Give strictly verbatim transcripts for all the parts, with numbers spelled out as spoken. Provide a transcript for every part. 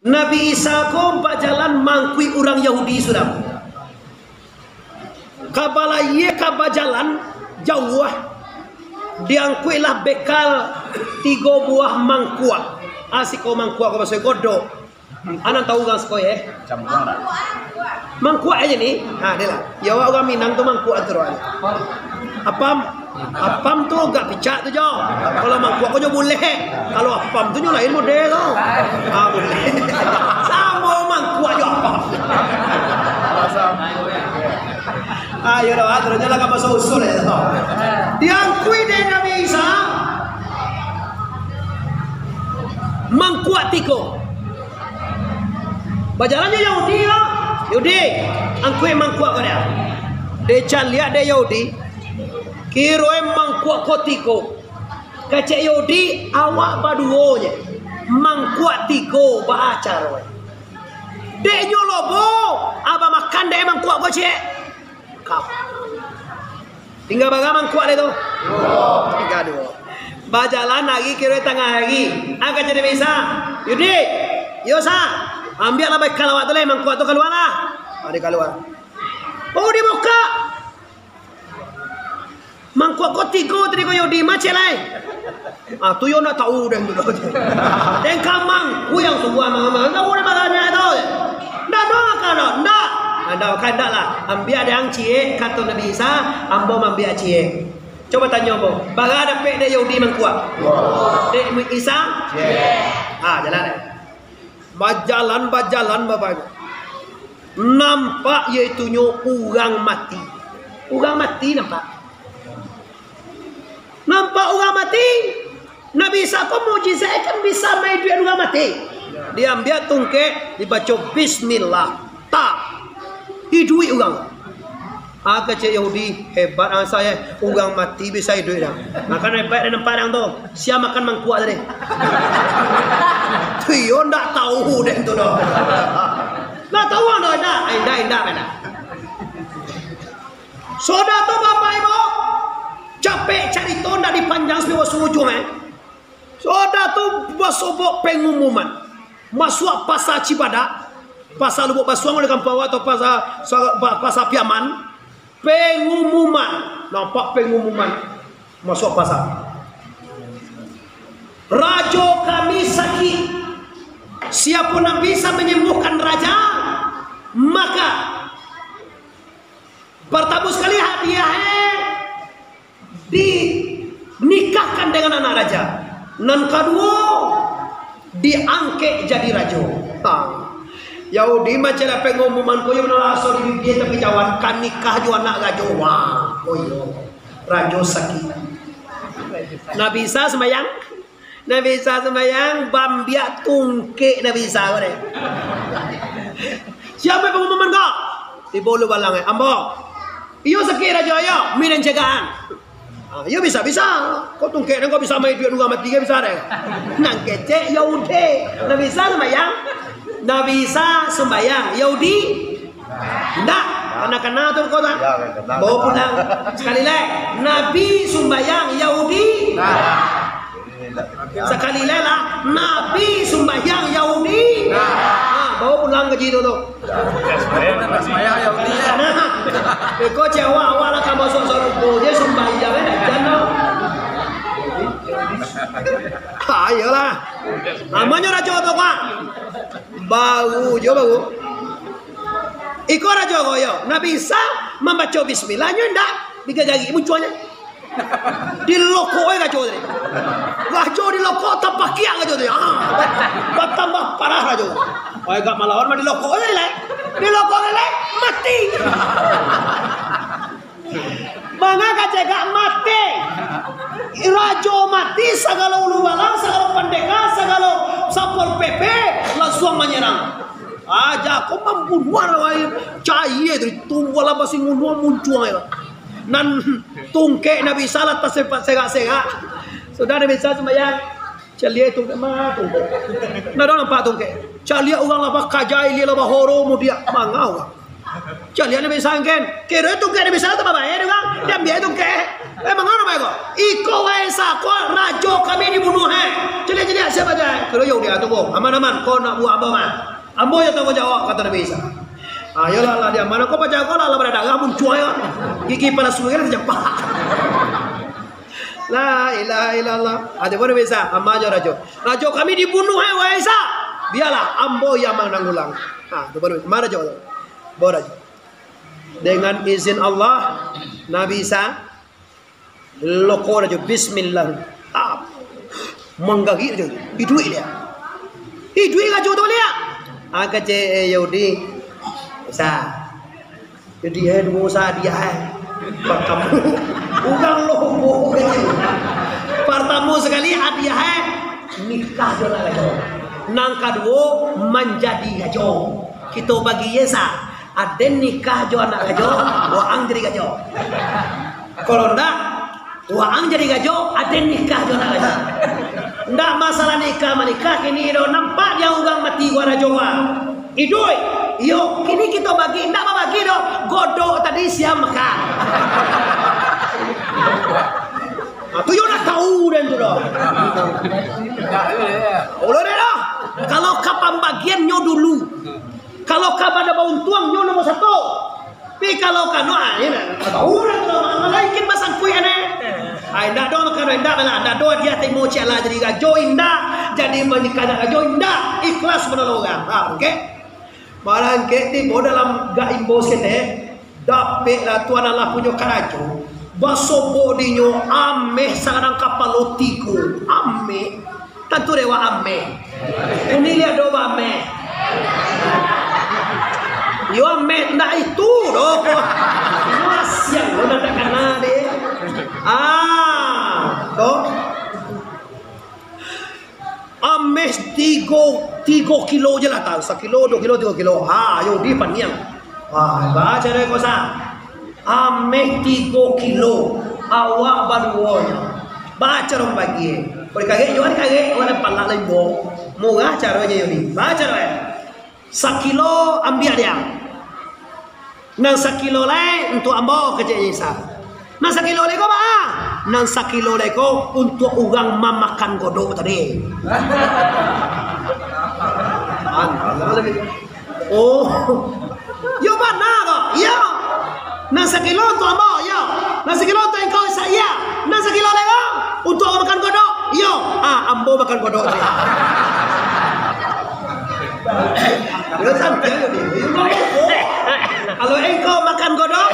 Nabi Isa ko bajalan mangkuik urang Yahudi sudah. Ka balayia ka bajalan jauah, diangkuiklah bekal tigo buah mangkuak. Asiko mangkuak ko baso godok. Anan tahu urang siko, eh? Campuang dah. Mangkuak aja ni. Ha, dia lah. Ya, awak urang Minang tu mangkuak tu, roh. Apam. Apam tu agak picak tu, jo. Kalau mangkuak ko jo bulek. Kalau apam tu nyo lain model tu. Ah, bulek. Samo mangkuak jo apam. Ayo dah, terusnya lah ka baso usul ya. Diangkui dek Nabi Isa. Mangkuak tigo. Bajalan jo Yahudi lah. Yahudi, angkuik mangkuak ko dia. Dicaliak dek Yahudi, kironyo mangkuak ko tigo. Kecek Yahudi, awak baduo je. Mangkuak tigo, baa caro? Dek nyo lobo, abah makan dek mangkuak ko, cek. Kap. Tingga bara mangkuak dek tu? Tingga duo. Bajalan hari kiro tangah hari. Angka jadi bisa. Yudi, yo sa. Ambiaklah baik kalawak tu leh, mangkuak tu kalua lah. Ha, dia kalua. Oh, dia buka. Mangkuak ko tigo tadi ko Yudi, macet lai. Ah, tu yo ndak tahu den tu doh. Den ka mangkuak yang suah mama, ndak tahu den bagana tu. Ndak doh makan doh, ndak. Ah, ndak makan ndak lah. Ambiak dek ang ciek, kato Nabi Isa, ambo mambiak ciek. Coba tanyo ambo, bara dapek dek Yudi mangkuak? Dek Isa? Ah, jalan. Bajalan, bajalan, Bapak Ibu. Nampak, yaitunyo urang mati. Urang mati nampak. Nampak urang mati. Nabi Isa ko mukjizat kan bisa maiduikan urang mati. Diambiak tungkek, dibaco bismillah. Tak. Iduik urang. Ah, kecek Yahudi, hebat ang sa, eh. Urang mati bisa iduik dah. Nah, kan hebat dek nampak ang tu. Sia makan mangkuak tadi. Tu iyo ndak tahu dek tu doh. Ndak tahu ang doh, indak. Ah, indak, indak, indak. Sudah tu, Bapak Ibu, capek carito ndak dipanjang sampai ujuang, eh. Sudah tu, basobok pengumuman. Masuak Pasa Cibadak, Pasa Lubuk Basuang di kampuang awak, atau Pasa, sa-, pa-, Pasa Piaman. Pengumuman, nampak pengumuman masuak pasa. Rajo kami sakik. Siapo nan bisa manyembuhkan raja, maka partamo sakali hadiah, eh, dinikahkan dengan anak raja. Nan kaduo, diangkek jadi rajo. Ha. Yahudi macam pengumuman ko, iyo bana raso di bibia, tapi jawaban ka nikah jo anak rajo. Wah, oh iyo. Rajo sakik. Nabi Isa sumbayang. Nabi Isa sumbayang, baambiak tungkek Nabi Isa ko deh. Siapo pangumuman ko? Tibo ulu balang, eh. Ambo. Iyo sakik rajo, iyo. Minan cegaan. Ah, iyo bisa-bisa. Ko tungkek nan ko bisa maiduikan urang mati, kan bisa deh. Nan kecek Yahudi. Nabi Isa sumbayang. Nabi Isa sumbayang. Yahudi? Ndak. Kana-kana tu ko tak? Ya, kana-kana. Bawa pulang. Sakali lai. Nabi sumbayang, Yahudi? Ndak. Sakali lai lah. Nabi sumbayang, Yahudi? Ndak. Ah, bawa pulang ka situ tu. Sumbayang, Yahudi. Nah, iko cewek awak lah ka masuak sarugo je sumbayang, eh, jan tu. Ha, iyolah. Namonyo rajo tu, Pak. Baru jo, baru. Iko rajo ko yo, Nabi Isa mambaco bismillah, nyo indak digagari muncuangnyo. Dilokok e rajo tadi. Rajo dilokok, tapakiak rajo tadi. Ah, batambah parah rajo. Wah, agak malawan mah dilokok e tadi lai. Dilokok e tadi lai, mati. Manga kacegak mati. Rajo mati, sagalo ulu balang, sagalo pandeka, sagalo Satpol P P, lansuang manyerang. Aja ko mambunuah awak, cayie tu, tumbuahlah basi ngunuang muncuang e. Nan tungkek Nabi Isa lah taserak-serak. Sudah Nabi Isa sumbayang, caliak tungkek, ma tungkek. Nah, dah nampak tungkek. Caliak urang lah bakaja, ilia lah bahoro, mudiak manga urang. Caliak Nabi Isa angken. Kiro tungkek Nabi Isa tu babayia tu kan. Diambiak tungkek. Eh, mangano bae ko? Iko wae sa ko rajo kami dibunuah, eh. Caliak-caliak sia baca. Kiro yo dia tu ko. Aman-aman. Ko nak buek ambo mah. Ambo yo tangguang jawab, kato Nabi Isa. Ah, yolah lah dia. Mano ko paja ko lah, lah badarah muncua yo. Gigi palasu kan tajapak. La ilaha illallah. Ah, tu baru Nabi Isa. Aman jo rajo. Rajo kami dibunuah, eh, wae Isa. Bialah, ambo yang mananggulang. Ah, tu baru. Mano rajo tu? Bawa rajo. Dengan izin Allah, Nabi Isa loko rajo, bismillah. Ah, manggagik rajo. Iduik dia. Iduik rajo tu liak. Ah, kecek, eh, Yahudi. Sa. Jadi, eh, duo sa hadiah, eh. Partamo. Urang lobo, kecek. Partamo sakali hadiah, eh. Nikah jo anak rajo. Nan kaduo, manjadi rajo. Kito bagi ye sa. Aden nikah jo anak rajo, waang jadi rajo. Kalau ndak, waang jadi rajo, aden nikah jo anak rajo. Ndak masalah nikah manikah kini doh, nampak dia urang mati wa rajo wa. Iduik, iyo, kini kito bagi, ndak babagi doh, godok tadi siam makan. Ah, tu yo ndak tahu den tu doh. Ulun doh, kalau ka pambagian nyo dulu. Kalau ka bana bauntuang, nyo nomor satu. Tapi kalau kano, ah, ini nah, urang tu lah, malaikat basangkuik aneh. Ai, indak doh, makanan indak lah, indak doh dia timo ciek lah jadi rajo, indak jadi manikah anak rajo, indak ikhlas manolong urang. Ha, oke. Barangkek tibo dalam gak imbo sini, dapek lah tuan Allah punyo karajo. Basobok dinyo ameh sagadang kapalo tigo. Ameh. Tantu dek wak ameh. Uni liak do wak ameh. Yo ameh ndak itu doh. Masiang lo ndak takana deh. Ah, to. Ameh tigo, tigo kilo je lah, tau. Sakilo, duo kilo, tigo kilo. Ha, yo di paniang. Ha, baca deh ko sa. Ameh tigo kilo, awak baduonyo. Baco dong bagi. Kok dikarek, juo dikarek, awak dah palak limbo. Murah caronyo yo ni. Baco dong, eh. Sakilo ambiak diang. Nan sakilo lai untuak ambo, kecek Isa. Nan sakilo lai ko, baa? Nan sakilo lai ko untuak urang mamakan godok tadi. Oh. Yo bana ko? Iyo. Nan sakilo untuak ambo, iyo. Nan sakilo untuak engkau, Isa, iyo. Nan sakilo lai ko untuak urang makan godok, iyo. Ah, ambo makan godok tadi. Yo santiang yo, Din. Kalau engkau makan godok,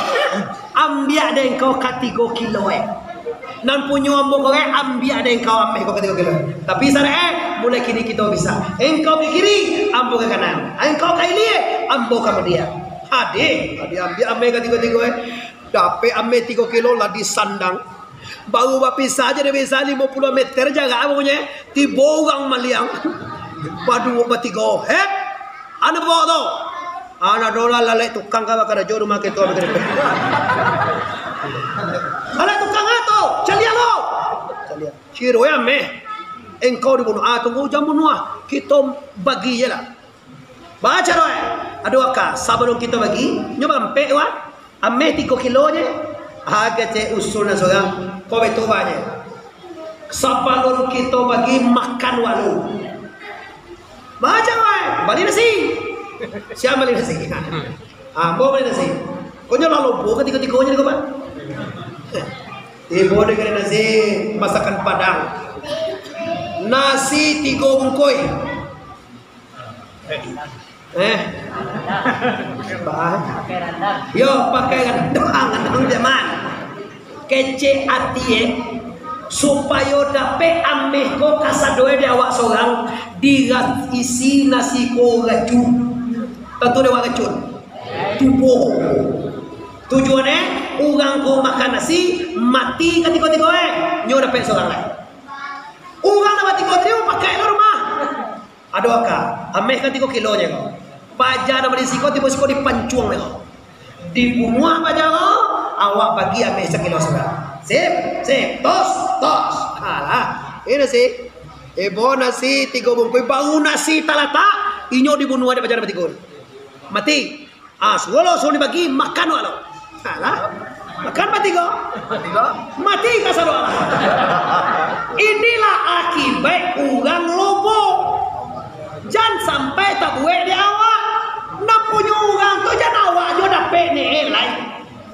ambiak dek engkau ka tigo kilo, eh. Nan punyo ambo ko, eh, ambiak dek engkau ameh ko ka tigo kilo. Tapi sarek, eh, mulai kini kito bisa. Engkau ka kiri, ambo ka kanan. Engkau ka ilia, ambo ka mudiak. Hadih, hadih ambiak ameh ka tigo-tigo, eh. Dapek ameh tigo kilo lah disandang. Baru bapisah aja dek bisa limo puluah meter jarak pokoknyo. Tibo urang maliang. Baduo, batigo. Hep! Anu bawa tu. Anak dola lalek tukang ka bakarajo rumah kito bakarajo. Lalek tukang ah tu. Caliak lo. Caliak. Ciro ya meh. Engkau dibunuah. Ah, tunggu jam bunuah. Kito bagi je lah. Baca doh, eh. Aduh, aka, sabalun kito bagi, nyo bampek, wah. Ameh tigo kilo je. Ha, kecek usul nan surang. Ko betul ba je. Sabalun kito bagi makan walu. Baca, wah. Bali nasi. Sia bali nasi? Ha, ambo bali nasi. Ko nyo lah lompo ka tigo-tigo je ko, Pak. Tibo di kadai nasi masakan Padang. Nasi tigo bungkoi. Eh. Bah. Yo, pakai randang, randang zaman. Kecek ati, eh. Supayo dapek ameh ko kasadoi di awak sorang, diisi nasi ko racun. Tantu dek awak racun. Tubuh. Tujuan, eh, urang ko makan nasi, mati katiko-tiko, eh. Nyo dapek sorang lai. Urang nan batiko tadi pakai lo rumah. Ado aka, ameh kan tigo kilo je ko. Paja nan bali siko, tibo siko dipancuang ko. Dibunuah paja ko, awak bagi ameh sakilo surang. Sip, sip, tos, tos. Alah, ini sih. Ebo nasi tigo bungkuih, baru nasi talatak, inyo dibunuah dek paja nan batigo. Mati. Ah, suruah lo, suruah dibagi, makan wak lo. Alah, makan mati ko. Mati ko. Mati ka sadonyo. Inilah akibat urang lobo. Jan sampai tabuek dek awak. Nan punyo urang tu jan awak juo dapek nilai.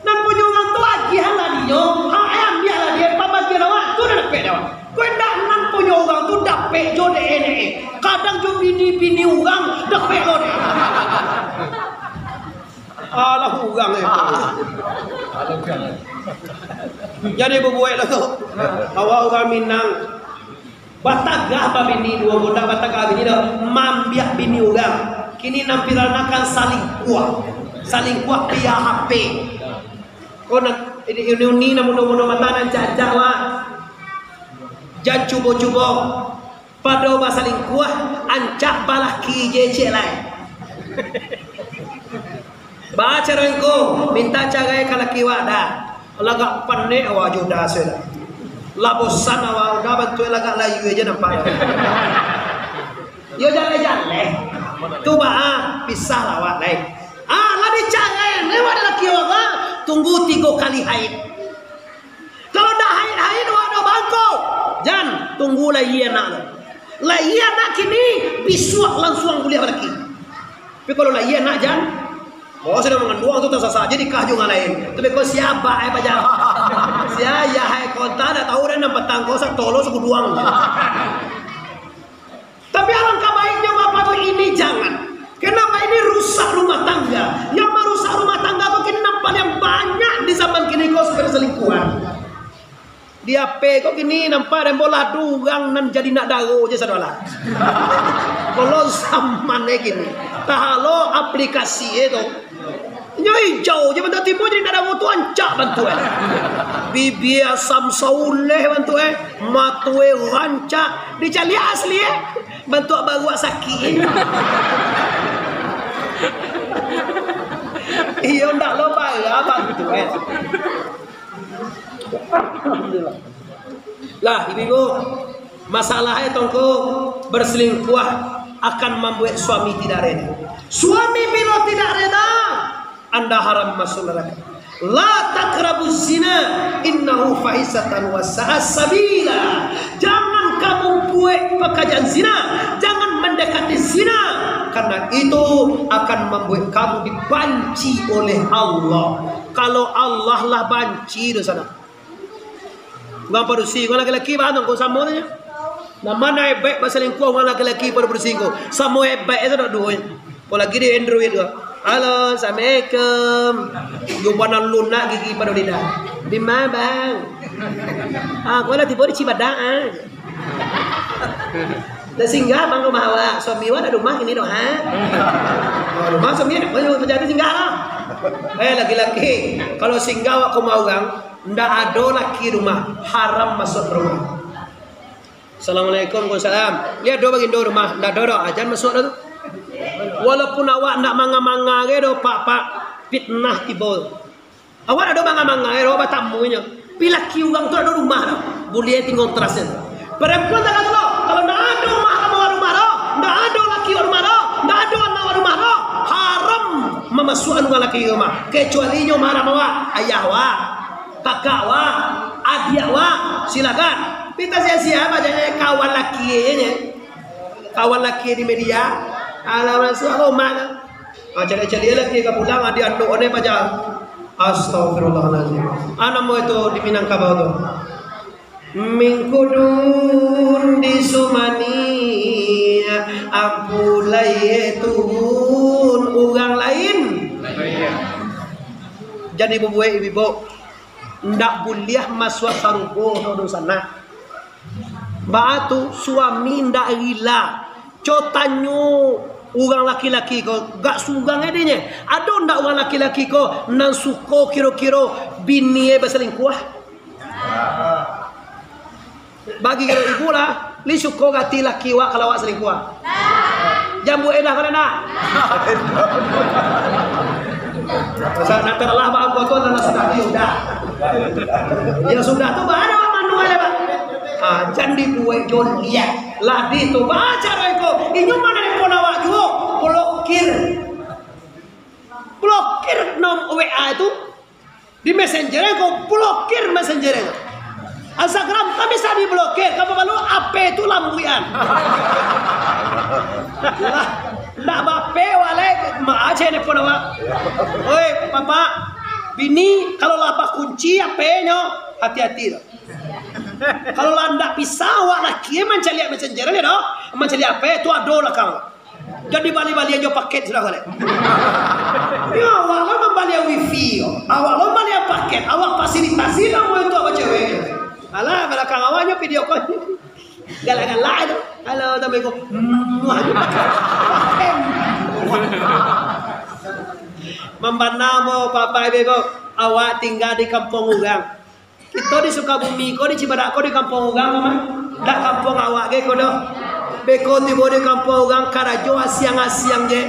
Nan punyo urang tu agiah lah dinyo, hak e ambiak lah dek e, pambagian awak tu nan dapek dek awak. Kok indak, nan punyo urang tu dapek juo dek e. Kadang juo bini-bini urang dapek lo dek e. Alah urang e. Jadi babuek lah tu. Awak urang Minang. Batagah babini duo, ndak batagah bini doh, maambiak bini urang. Kini nan viral nakan salingkuah. Salingkuah via H P. Ko nan, ini, ini, ini nan mudo-mudo mata nan cacak, wak. Jan cubo-cubo. Pado basalingkuah, ancak balaki je ciek lai. Baa caro ngko, mintak carai ka laki wak dah. Lagak panek awak jo dah sudah. Lah bosan awak dah, bantuak lagak layu aja nampak. Yo jaleh-jaleh. Tu baa, pisah lah awak lai. Ah, lah dicarai, lewat laki awak, tunggu tigo kali haid. Kalau dah haid-haid, wak dah bangko. Jan, tunggu lahia anak tu. Lahia anak kini, bisuak lansuang buliah balaki. Tapi kalau lahia anak, jan, oh, sudah manganduang tu tasasa aja nikah jo urang lain. Tapi kau sia bak ai paja. Sia ayah ai konta, dak tahu dah nan patang kau satolo sakuduang. Tapi alangkah baiknya Bapak tu ini jangan. Kenapa ini rusak rumah tangga? Yang marusak rumah tangga tu kini nan paliang banyak di zaman kini ko, saudara, selingkuhan. Di H P ko kini nampak dan bola durang nan jadi nak daro je, saudara. Kalau zaman e kini, tahalo aplikasi e tu. Inyo ijau je bantuak timbua, jadi nak daro tu ancak bantuak e. Bibia asam sauleh bantuak e, mato e rancak, dicaliak asli e. Bantuak baruak sakik. Iyo, ndak lo bara bantuak e. Alhamdulillah. Lah, ibu-ibu, masalah e tongko berselingkuh akan mambuek suami tidak reda. Suami bilo tidak reda, anda haram masuk neraka. La taqrabuz zina, innahu fahisatan wa sa'a sabila. Jangan kamu buek pakajaan zina, jangan mendekati zina, karena itu akan mambuek kamu dibanci oleh Allah. Kalau Allah lah banci dosa nak. Urang padusi, urang laki-laki baa tu ko samo tu nyo. Nan ma nan hebat basalingkuah urang laki-laki pado padusi ko? Samo hebat e tu dak duo nyo. Apolagi di Android ko. "Halo, assalamualaikum." Yo bana lunak gigi pado lidah. "Di ma, Bang?" "Ah, ko lah tibo di Cibadak ah." "Lah singgah Bang rumah awak, suami awak dak di rumah kini doh ha?" "Oh, rumah suami dak, ko jadi singgah lah." Eh, laki-laki, kalau singgah awak ka rumah urang, ndak ado laki rumah, haram masuk rumah. "Assalamualaikum." "Waalaikumsalam." "Lai ado bagindo rumah?" "Ndak ado doh, jan masuak doh tu." Walaupun awak ndak manga-manga ge doh, pak-pak, fitnah tibo. Awak ado manga-manga ge doh, batamu inyo. Pi laki urang tu ado rumah doh, buliah tinggal terasnya. Perempuan tak ado, kalau ndak ado mahram awak rumah doh, ndak ado laki awak rumah doh, ndak ado anak awak rumah doh, haram mamasuakan urang laki rumah. Kecuali inyo mahram awak, ayah awak, kakak awak, adiak awak, silakan. Pita sia-sia, banyak kawan laki e nyo. Kawan laki di media, alah masuak rumah tu. Ah, caliak-caliak laki ka pulang, adiak andok ne paja. Astagfirullahalazim. Ah, namo itu di Minangkabau tu? Mingkudun di Sumani, ampulai tun urang lain. Jadi babuek ibu-ibu. Ndak buliah masuak sarugo doh dunsanak. Baa tu suami ndak rila. Co tanyo urang laki-laki ko, gak surang e dinyo. Ado ndak urang laki-laki ko nan suko kiro-kiro bini e basalingkuah? Bagi kiro ibu lah, lai suko ati laki awak kalau awak salingkuah? Jambu edah ko ndak? Sa-, nak taralah ba angko tu, nan sudah tu yo sudah. Yang sudah tu, baa awak manual, Pak? Ah, jan dibuek jo liak. Lah di tu, baa caro iko? Inyo ma nelpon awak juo, blokir. Blok Di Messenger ko, blokir Messenger ko. Instagram tak bisa diblokir, kamu perlu H P tu lambuian. Lah, ndak bape walai, mak aja ni pun awak. Oi, bapak, bini kalau lah bakunci H P-nyo, hati-hati tu. Kalau lah ndak bisa awak laki mancaliak Messenger ni doh, mancaliak H P tu ado lah kau. Jadi bali-balian jo paket sudah balik. Ya, awak lo mambalian wifi, awak lo mambalian paket, awak fasilitasi namo itu awak cewek. Alah, balakang awaknyo video call. Galak-galak itu. Halo, assalamualaikum. Muah, paket. Mambana mo, Bapak Ibu, awak tinggal di kampung urang. Kito di Sukabumi ko, di Cibadak ko, di kampung urang ko mah. Dak kampung awak ge ko doh. Beko tibo di kampung urang, karajo asiang-asiang je.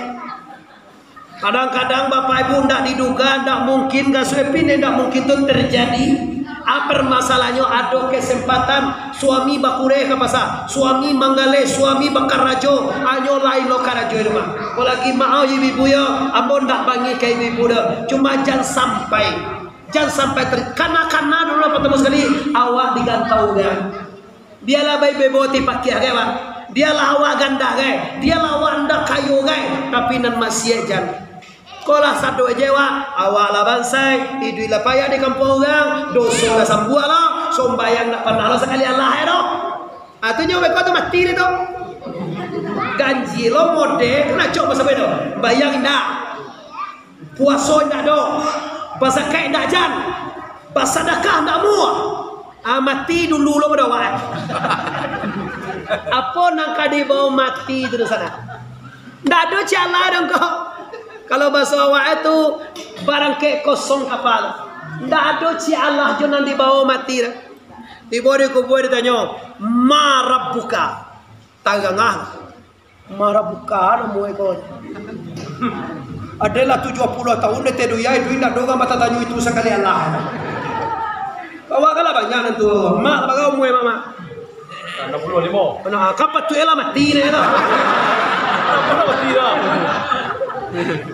Kadang-kadang Bapak Ibu ndak diduga, ndak mungkin, gasuepin ndak mungkin tu terjadi. Ah, permasalahannyo ado kesempatan suami bakureh ka pasa, suami manggaleh, suami bakarajo, hanyo lain lo karajo itu mah. Apolagi maaf ibu-ibu yo, ambo ndak bangih ka ibu-ibu doh. Cuma jan sampai Jan sampai ter-, kana-kana dulu lah partamo sakali, awak digantau urang. Bialah baik bebo ti pakiah gai, wak. Bialah awak gandak gai, bialah awak ndak kayo gai, tapi nan masiak jan. Ko lah sado je, wak. Awak lah bansai, iduik lah payah di kampuang urang, doso lah sambuah lah, sombayang ndak panah lah sakali alah ai doh. Ah, tu nyo beko tu mati deh tu. Ganjia lo mode, kan acok masa tu. Bayang indak? Puaso indak do, bazakat indak jan, basadakah indak muah. Ah, mati dulu lo pado awak. Apo nan ka dibao mati tu di sana? Ndak ado ciek alah doh ko. Kalau baso awak tu, barangkek kosong kapal. Ndak ado ciek alah jo nan dibao mati tu. Tibo di kubua ditanyo, "Ma rabbuka?" Tarangah. Marabuka namo iko. Adalah tujuah puluah tahun dek Teh Duyai, duit ndak dorang batatanyo itu sakali alah. Awak kan lah banyak nan tu. Mak lah bagau umua, Mak, Mak. Anam puluah limo. Nah, kan patuik lah mati ni tu. Anam puluah mati dah.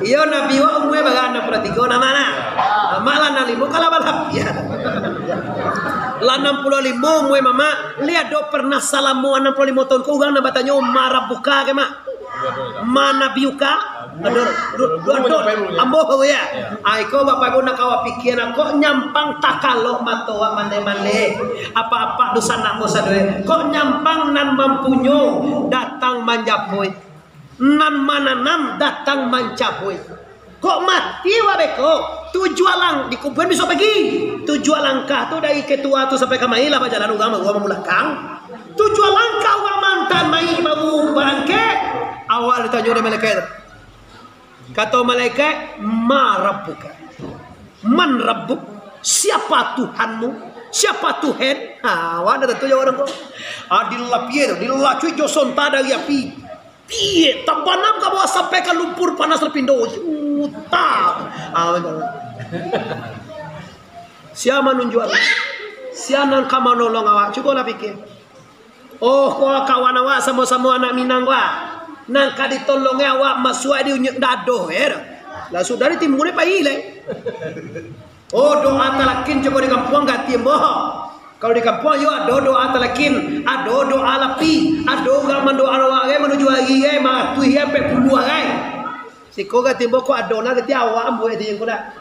Iyo, Nabi wak umua bara anam puluah tigo nama nah. Mak lah anam limo kalah balap. Lah anam puluah limo umua, Mak, Mak. Lai ado pernah salamo anam puluah limo tahun ko urang nan batanyo, "Ma rabbuka?" ka, Mak? "Ma nabiyuka?" Ado, du-, du-, ado. Ambo ko ya. Ah, iko Bapak Ibu nak kawa pikia, nak kok nyampang takalok mato awak mandeh-mandeh. Apak-apak dunsanak ko sado e. Kok nyampang nan mampunyo datang manjapuik. Nan mananam datang mancabuik. Kok mati awak beko? Tujuah lang-, dikuburan bisuak pagi. Tujuah langkah tu dari ketua tu sampai ka mai lah bajalan urang baru mamulakang. Tujuah langkah urang mantan mai baru barangkek. Awak ditanyo dek malaikat tu. Kato malaikat, "Ma rabbuka?" "Man rabbuk?" Siapa Tuhanmu? Siapa Tuhan? Ha, awak ndak tantu jawab urang ko. Ah, dilapie tu, dilacui jo sonta dari api. Pie, tabanam ka bawah sampai ka lumpur panas terpindo. Juta. Ah, betul. Sia manunjuak? Sia nan ka manolong awak? Cubolah pikir. Oh, ko kawan awak samo-samo anak Minang ko, ah. Nan ka ditolongi awak masuak di unyuik dado, eh. Lah sudah ditimbun, eh, pai lai. Oh, doa talakin cubo di kampuang gati ambo. Kalau di kampuang yo ado doa talakin, ado doa lapi, ado urang mandoa awak gai manuju ari gai, maratuih gai, ampek puluah gai. Siko gati ambo ko ado nah gati awak ambo gai ti ko dak.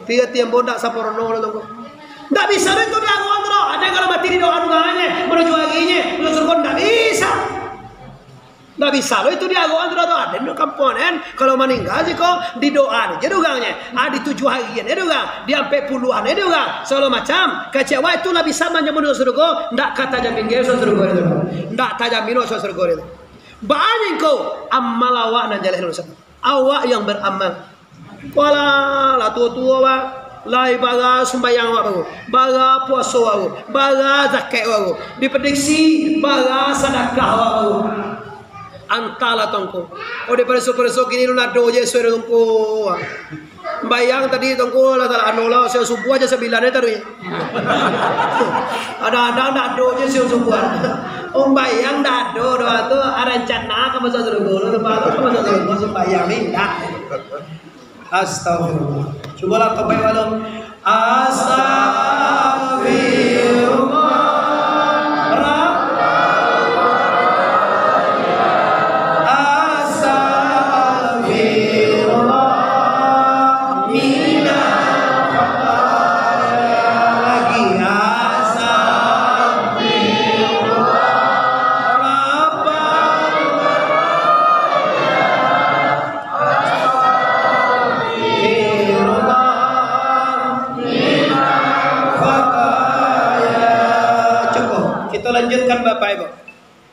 Tapi gati ambo dak sampurno lah tu ko. Dak bisa itu diaguan tu doh. Ado kalau mati didoa doanyo, manuju ari nyo, manuju surga dak bisa. Ndak bisa lo itu diagoan tu, ado den do kampuang den. Kalau maningga siko, didoa je dek urang nyo. Ah, di tujuah ari je dek urang, di ampek puluah je dek urang. Sagalo macam, kecek awak itu lah bisa manjamin masuak surga, ndak ka tajamin ge masuak surga itu. Ndak tajamin masuak surga itu. Baa nyo ko, amal awak nan jaleh dulu. Awak yang beramal. Walah, lah tuo-tuo, Pak. Lai bara sumbayang awak baru, bara puaso awak baru, bara zakat awak baru. Diprediksi bara sadakah awak baru. Antahlah tongko. Oh, dipariso-pariso kini lu nado je sudah tongko. Bayang tadi tongko lah salah anu lah, siang subuah aja sambilan je taruih. Ada-ada ndak ado je siang subuah. Oh, bayang ndak ado doa tu, ah, rancana ka masuak surga lu, tu baru ka masuak surga, sumbayang ni ndak. Astagfirullah. Cubolah kau baik malam. Astagfirullah. Rab-, astagfirullah. Minal khataya. Lagi. Astagfirullah. Rabbal Cukup. Kita lanjutkan, Bapak Ibu.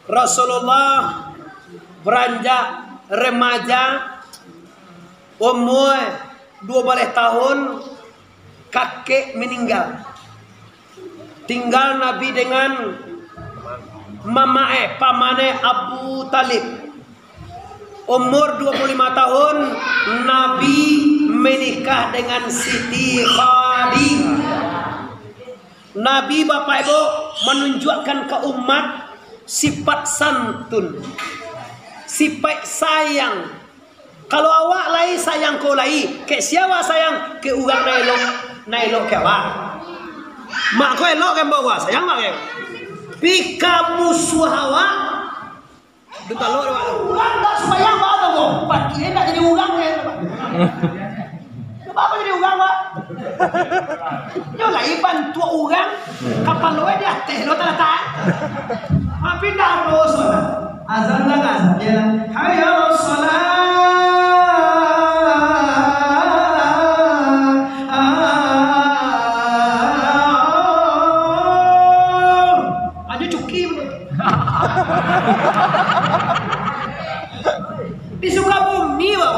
Rasulullah beranjak remaja, umur dua belas tahun, kakek meninggal. Tinggal Nabi dengan mamae, pamane Abu Talib. Umur dua puluh lima tahun, Nabi menikah dengan Siti Khadijah. Nabi, Bapak Ibu, menunjukkan ke umat sifat santun, sifat sayang. Kalau awak lai sayang ko lai, kek sia awak sayang, kek urang nan elok, nan elok kek awak. Mak ko elok kan, bawa sayang mak kan. Pika musuah awak, dutalok awak. Urang dak sumbayang, awak tu ko. Pati dak jadi urang kan. Cubo apo jadi urang, Pak? Nyo lai bantuak urang, kapalo di ateh lo talatak. Tapi ndak ado solat. Azan dah azan, ya. Hayya alas salah. Anyo cuki. Di Sukabumi, Bang.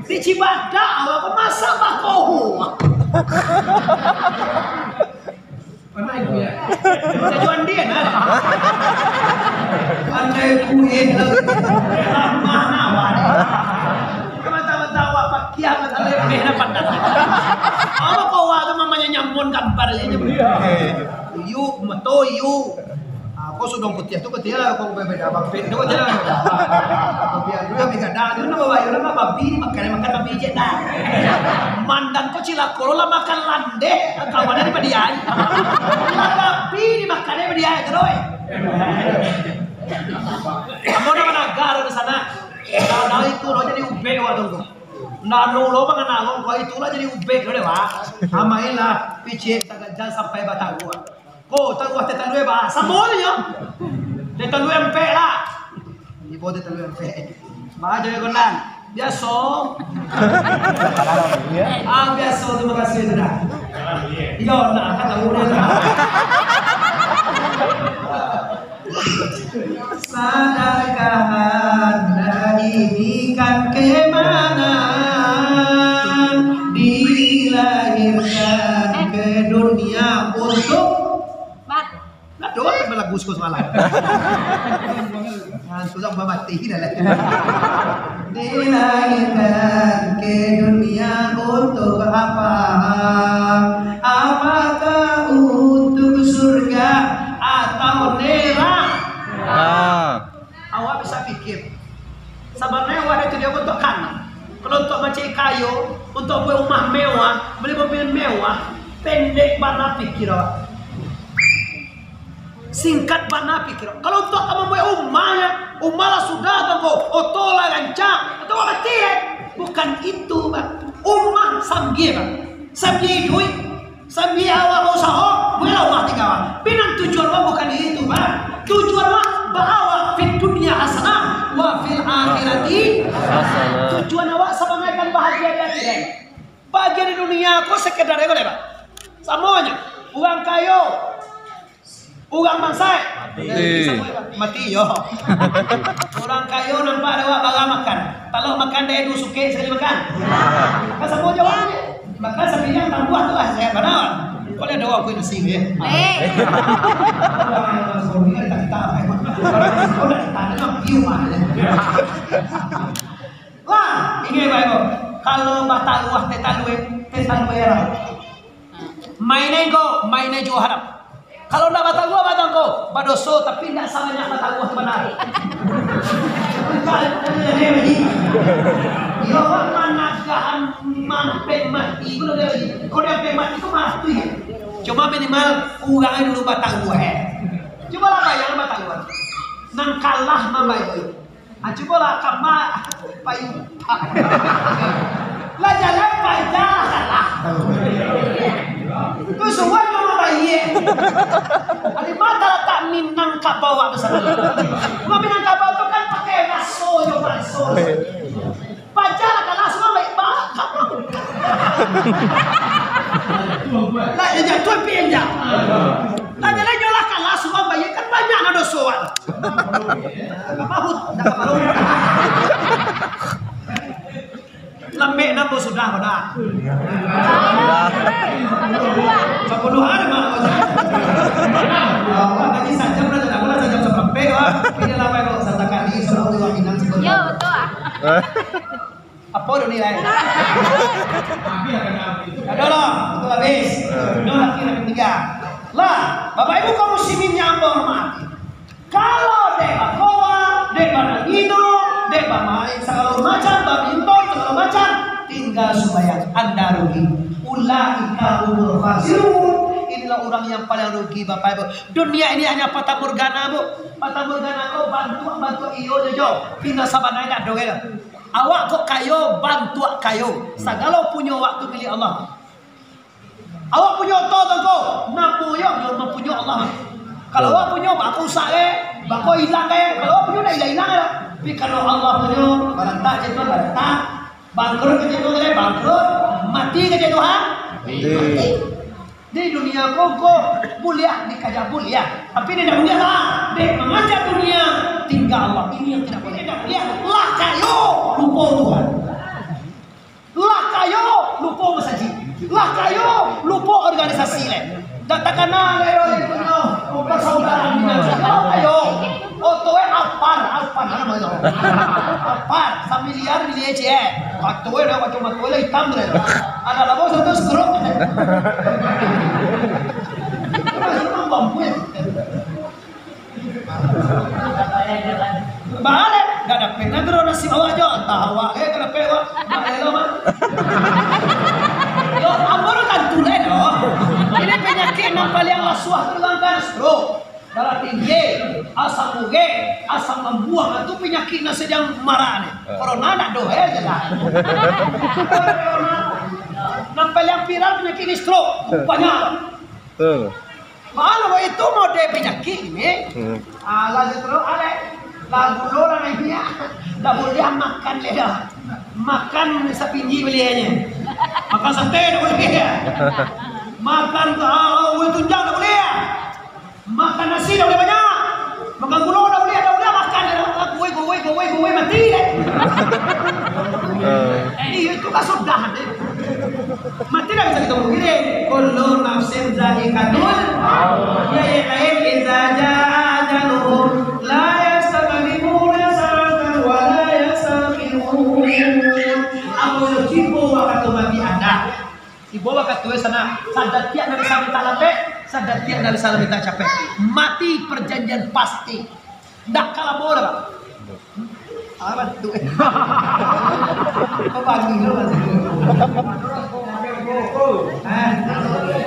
Di Cibadak, Bang. Masa bakoho? Pandai kuih. Jajuan dia, nah. Pandai kuih. Lamah, nah, wah. Mata-mata awak pakiah, mata lebih, nah, pandai. Apa kau, wah, tu mamanya nyampun gambar, ya, nyampun. Iyo, mato, iyo. Ah, kok sudong putiah tu kecil lah, kok beda bapit tu kecil lah. Tapi aku yang beda, dia nama bayu nama babi ni makan, makan babi je dah. Mandan kok cilako lah makan landeh, kawan dari padiai. Lah babi ni makan dari padiai terus. Kamu nama nagar di sana. Kalau itu lo jadi ubek waktu tu. Ndak lo lo mangan awak kau itulah jadi ubek lo deh, Pak. Amailah picik tagajan sampai batagua. Ko, taruah teh talue ba, samo tu nyo. Teh talue ampek lah. Ibo teh talue ampek. Ba, jaga gondang. Biaso. Ah, biaso, terima kasih sudah. Iyo, nak, kan tahu dah. Sadakah anda ini kan kemana? Dilahirkan ke dunia untuk Bat. Nah, doa kan lagu suka semalam. Nah, susah babati dah lah. Dilahirkan ke dunia untuk apa? Apakah untuk surga atau neraka? Ah. Awak bisa pikir. Sabananyo awak tu dia untuak kana. Kalau untuak mancari kayo, untuak buek rumah mewah, bali mobil mewah, pendek bana pikir awak. Singkat bana pikir awak. Kalau untuak ka mambuek rumah, yo, rumah lah sudah tu ko, oto lah rancak, atau awak mati, eh? Bukan itu, Bang. Rumah sambia, Bang. Sambia iduik. Sambil awak bausaho, bueklah rumah tingga awak. Tapi nan tujuan awak bukan di itu, Bang. Tujuan awak, ba awak fid dunya hasanah, wa fil akhirati hasanah. Tujuan awak sabananyo kan bahagia di akhirat. Bahagia di dunia ko sekedar ko deh, Bang. Samo aja. Urang kayo, urang bansaik. Mati. Mati, yo. Urang kayo nampak ado awak bara makan. Talok makan dek duo sukek sakali makan. Kan samo jawabnyo. Maka sabilang tambuah tu lah sehat bana. Kok ado awak kuih nasi, yo? Eh. Lah, ingat baik, Bang. Kalau bataruah teh talue, teh talue lah. Mainan ko, mainan juo haram. Kalau ndak bataruah batang ko, badoso, tapi ndak sabanyak bataruah tu bana. Yo, managahan Mampek mati pun ado lagi. Kok dia ampek mati tu mati. Cuma minimal urang dulu bataruah, eh. Cubolah bayangkan bataruah. Nan kalah mambayia. Ah, cubolah kama payu. Lah jalai paja lah kalah. Tu suah nyo mambayia. Adi mata latak Minangkabau tu sana. Minangkabau tu kan pakai raso jo banso. Paja lah kalah, suah baik ba-, kamu. Lah, dia jatuah, pi injak. Lah, dia lah, nyolah kalah, suah baik, kan banyak lah doso, wak. Mahut, dah kamaru. Lambek namo sudah, pada. Sapuluh hari, Mak. Awak tadi sajam lah, dah lah, sajam saparampek, wak. Ini lah, Mak, kok satakali, salah dua minang, salah. Yo, betul, ah. Apo dah nilai? Ado lah, itu habis. Ado lagi nak tiga. Lah, Bapak Ibu kaum muslimin yang ambo hormati. Kalau dek bakoa, dek banangino, dek bamain sagalo macam, badminton sagalo macam, tingga sumbayang, anda rugi. Ulaika humul khasirun. Inilah urang yang paling rugi, Bapak Ibu. Dunia ini hanya fatamorgana, Bu. Fatamorgana ko bantuak-bantuak iyo jo, jo. Pina sabananyo dak ado, kan? Awak kok kayo, bantuak kayo. Sagalo punyo awak tu milik Allah. Awak punyo oto tu ko, napo yo, yo mampunyo Allah. Kalau awak punyo, bako rusak, eh, bako ilang, eh. Kalau awak punyo, dah ilang-ilang, eh. Tapi kalau Allah punyo, barantak je tu, barantak. Bangkrut je tu, eh, bangkrut. Mati je tu, ha? Mati. Di dunia ko, ko buliah dikaja buliah. Tapi dia dak buliah lah. Dek mangaja dunia, tingga Allah. Ini yang tidak boleh. Dak buliah. Lah kayo, lupo Tuhan. Lah kayo, lupo masajik. Lah kayo, lupo organisasi leh. Dak takana leh, yo, yo, yo, persaudaraan Minang. Lah kayo. Oto e Alphard, Alphard, mana mana? Alphard, samiliar bili ciek. Kato e dah, macam mato e lah itam dah. Anak labo satu stroke. Balik, dak dapek nagro nasib awak jo, antah awak, eh, dak dapek awak. Balik lo, Mak. Yo, ambo tu tantu lai doh. Ini panyakik nan paliang lasuah tu kan stroke. Darah tinggi, asam urat, asam lambuang, itu panyakik nan sadang marak ni. Ah. Corona ndak doh, eh, jelas. Nan paliang viral panyakik ni stroke, banyak. Betul. Malah itu model panyakik ni. Hmm. Ah, lagu terus, alek. Lagu lo lah naiknya. Dak buliah makan leh dah. Makan sapinji buliahnyo. Makan sate dak buliah. Makan, ah, ulu tunjang dak buliah. Makan nasi dak buliah banyak. Makan gulo dak buliah, dak buliah makan dah. Gowai, gowai, gowai, gowai, mati deh. Eh. Eh, iyo, itu kan sudah deh. Mati dak bisa kito mungkin deh. Kullu nafsin zaikatul maut. Ya, ya, lain, iza jaa ajaluhum la yastaqdimuna sa'atan wa la yasta'khirun. Apo yo tibo wakatu mati ada. Tibo wakatu e sanak, sadatiak ndak bisa mintak lambek, sadatiak ndak bisa mintak capek. Mati perjanjian pasti. Ndak ka lamo doh, Pak. Apo tu? Kok pagi lo masih? Hah?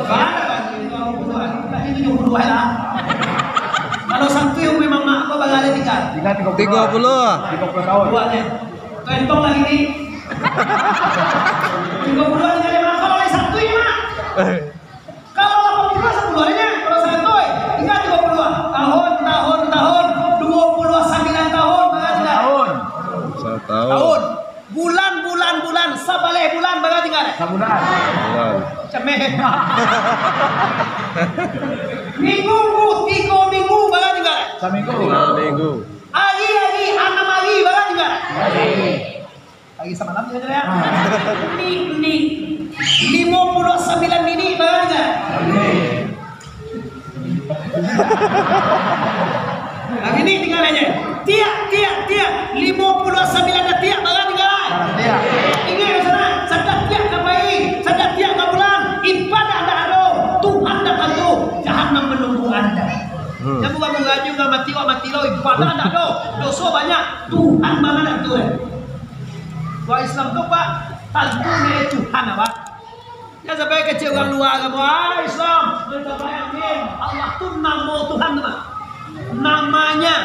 Mana pagi? Tadi tujuh puluh lah. Kalau satu yang memang mak, apa bakal ada tiga? Tiga tiga puluh. Tiga puluh. Tiga puluh tahun. Buatnya. Kau hitung lagi ni. Tiga puluh tinggal lima. Kalau lagi satu ini, Mak. Kalau lapan puluh, sepuluh harinya. Kalau satu, eh, tinggal tiga puluh. Tahun, tahun, tahun. Dua puluh sembilan tahun, berarti dah. Tahun. Satu tahun. Tahun. Bulan, bulan, bulan. Sabaleh bulan, berarti dah. Sabulan. Bulan. Cemeh. Minggu, tiga minggu, berarti dah. Saminggu. Tiga minggu. Hari, hari, anam hari, berarti dah. Hari. Hari samalam je, ya. Ni, ni. Limo puluah sambilan minit, barang tak? Nah, minit tinggal aja. Tiak, tiak, tiak. Limo puluah sambilan datiak, barang tinggal. Tiak. Ingat, sanak, sadatiak ka pai, sadatiak ka pulang. Ibadah ndak ado, Tuhan ndak tantu, jahanam menunggu anda. Hmm. Jangan bukan mengaju, nggak mati, wak mati lo, ibadah ndak ado, doso banyak, Tuhan mana ndak tantu, eh. Wah, Islam tu, Pak, Tantu nyo Tuhan awak. Jan sampai kecek urang lua agamo, ah, Islam, main tambahyang, Allah tu namo Tuhan tu mah. Namanya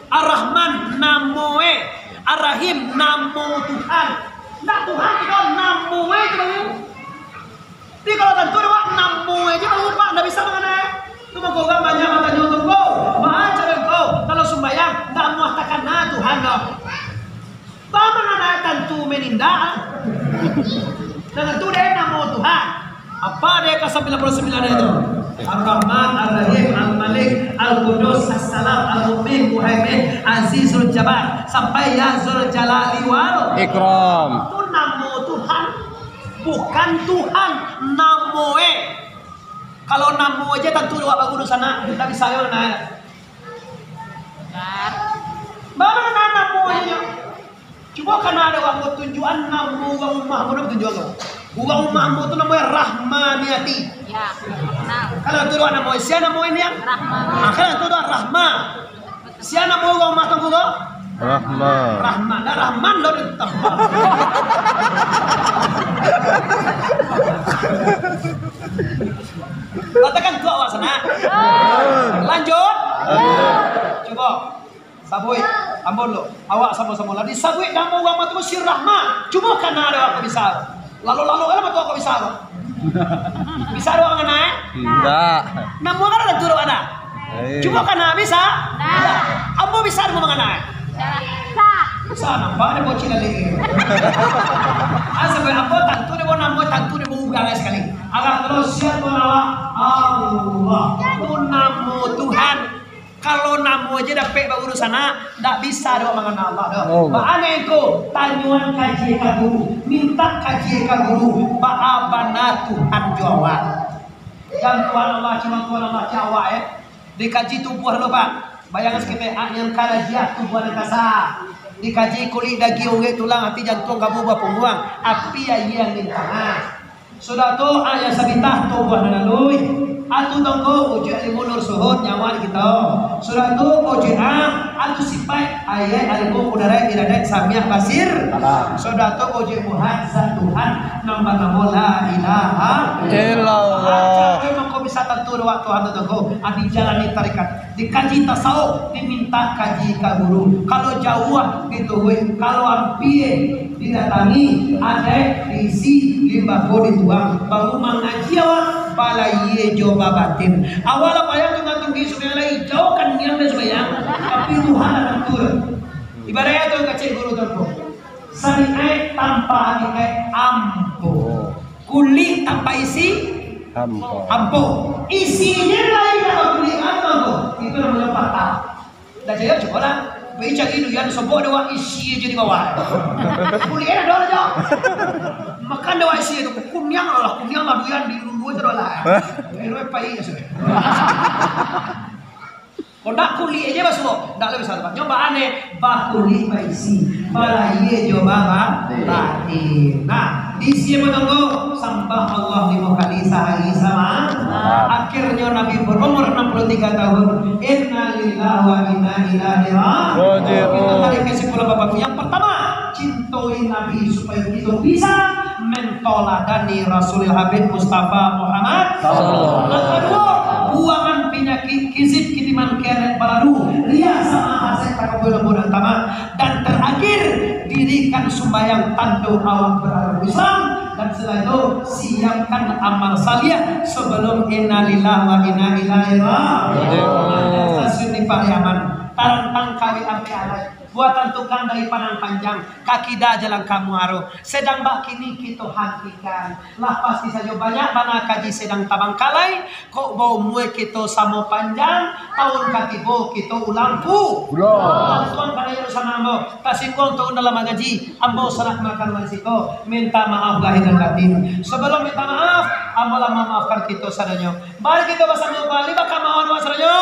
Ar-Rahman, namo e. Ar-Rahim, namo Tuhan. Ndak Tuhan tu, namo e tu baru. Tapi kalau tantu dek awak namo e se baru, Pak, ndak bisa mangana e. Tu mangko urang banyak batanyo tu, "Ko, baa caro ko, kalau sumbayang ndak amuah takana Tuhan doh?" Baa mangana e tantu menindak? Dengan tu dek namo Tuhan. Apa dek ka sambilan puluah sambilan itu? Ar-Rahman, Ar-Rahim, Al-Malik, Al-Qudus, As-Salam, Al-Mukmin, Muhaimin, Azizul Jabbar, sampai Ya Zul Jalali wal Ikram. Tu namo Tuhan, bukan Tuhan, namo e. Kalau namo aja tantu awak baru di sana, kita bisa yo nah. Baa mangana namo e nyo? Cubo kana dek awak ko tunjuakan namo urang umah ambo, namo tunjuakan ko. Urang umah ambo tu namo e Rahmaniati. Ya, nah. Kalau tu doa namo e, sia namo e niang? Rahma. Ah, kalau tu doa Rahma. Sia namo e urang umah tu ko? Rahma. Rahma. Dah Rahman lo ditambah. Katakan tu awak sana. Lanjut. Cubo. Sabuik, ambo lo, awak samo-samo lah disabuik namo urang mah tu si Rahma. Cubo kana dek awak ko bisa. Lalu-lalu kan mah tu awak ko bisa. Bisa dek awak mangana e? Indak. Namo kan ado tu awak ado. Eh. Cubo kana bisa? Indak. Ambo bisa dek awak mangana e? Bisa. Bisa, nampak dek bocil tadi. Ah, sabuik ambo tantu dek awak namo, tantu dek awak urang sakali. Agak terus siap awak. Allah. Tu namo Tuhan. Kalau namo aja dapek bauru sanak, ndak bisa doh mangana Allah doh. Allah. Baa nyo ko, tanyoan kaji ka guru, mintak kaji ka guru, baa bana Tuhan jo awak. Jan Tuhan Allah, cuma Tuhan Allah jo awak, eh. Dikaji tubuah lo, Pak. Bayangkan saketek, ak nan karajiah tubuah nan kasa. Dikaji kulik, dagiang, urek, tulang, ati, jantuang, gabu, buah pungguang, api, aia, angin, panas. Sudah tu, ayah sabitah tubuah nan aluih. Atu tongko ujuik ilmu nur suhud nyawa di kito. Sudah tu, ujuik a, atu sipaik, ayah ilmu kudarat iradat samiah basir. Salam. Sudah tu, ujuik muhat zat Tuhan nan banamo La Ilaha Illallah. Illallah. Caro mangko bisa tantu dek awak Tuhan tu tongko. Adi jalani tarikat. Dikaji tasawuf, dimintak kaji ka guru. Kalau jauah, dituruik. Kalau ampia, didatangi. Adaik, diisi, limbago, dituang. Baru mangaji awak, balayia jo babatin. Awak lah payah tungga-tunggi sumbayang lai, jauahkan niang dari sumbayang. Tapi Tuhan lah tantu. Ibaratnyo tu kecek guru tu. Sariaik tanpa hakikat ampuh. Kulik tanpa isi, ampuh. Ampuh. Isinyo lain tanpa kulik, ampuh. Itu namonyo patah. Dah jauah, cubolah. Pai cari duian sobok dek awak isi aja di bawah. Kulik ado aja. Makan dek awak isi tu. Kuniang lah, kuniang lah duian di rumah tu lah. Pai aja sudah. Kok ndak kulik aja basuo, ndak lai bisa. Nyo baa neh, bakulik baisi, balayia jo babatin. Nah, di sinan mah tongko, sambah Allah limo kali sahari samalam. Akhirnyo Nabi berumur enam puluh tiga tahun. Innalillahi wa inna ilaihi raji'un. Raji'un. Kita tarik kesimpulan Bapak Ibu. Yang pertama, cintoi Nabi supaya kita bisa mentoladani Rasulil Habib Mustafa Muhammad. Sallallahu. Yang kedua, buangan penyakit kizib, kitiman, khianat, balalu, riya, sama, hasad, takabur, lambu, dan tamak. Dan terakhir, dirikan sumbayang tando awak beragama Islam. Dan setelah itu, siapkan amal saleh sebelum innalillahi wa inna ilaihi raji'un. Stasiun di Pariaman, tarantang kawin ampe alai. Buatan tukang dari Padang Panjang, ka kida jalan ka Muaro. Sedang bak kini kito hantikan. Lah pasti sajo banyak bana kaji sedang tabangkalai. Kok baumua kito samo panjang, taun ka tibo kito ulang pu-, ulang. Tuan pado iyo sanang ambo. Tasingguang taun dalam mangaji, ambo sanak makan wan siko. Minta maaf lahir dan batin. Sebelum minta maaf, ambo lah mamaafkan kito sadonyo. Mari kito basamo bali bakamaon wan sadonyo.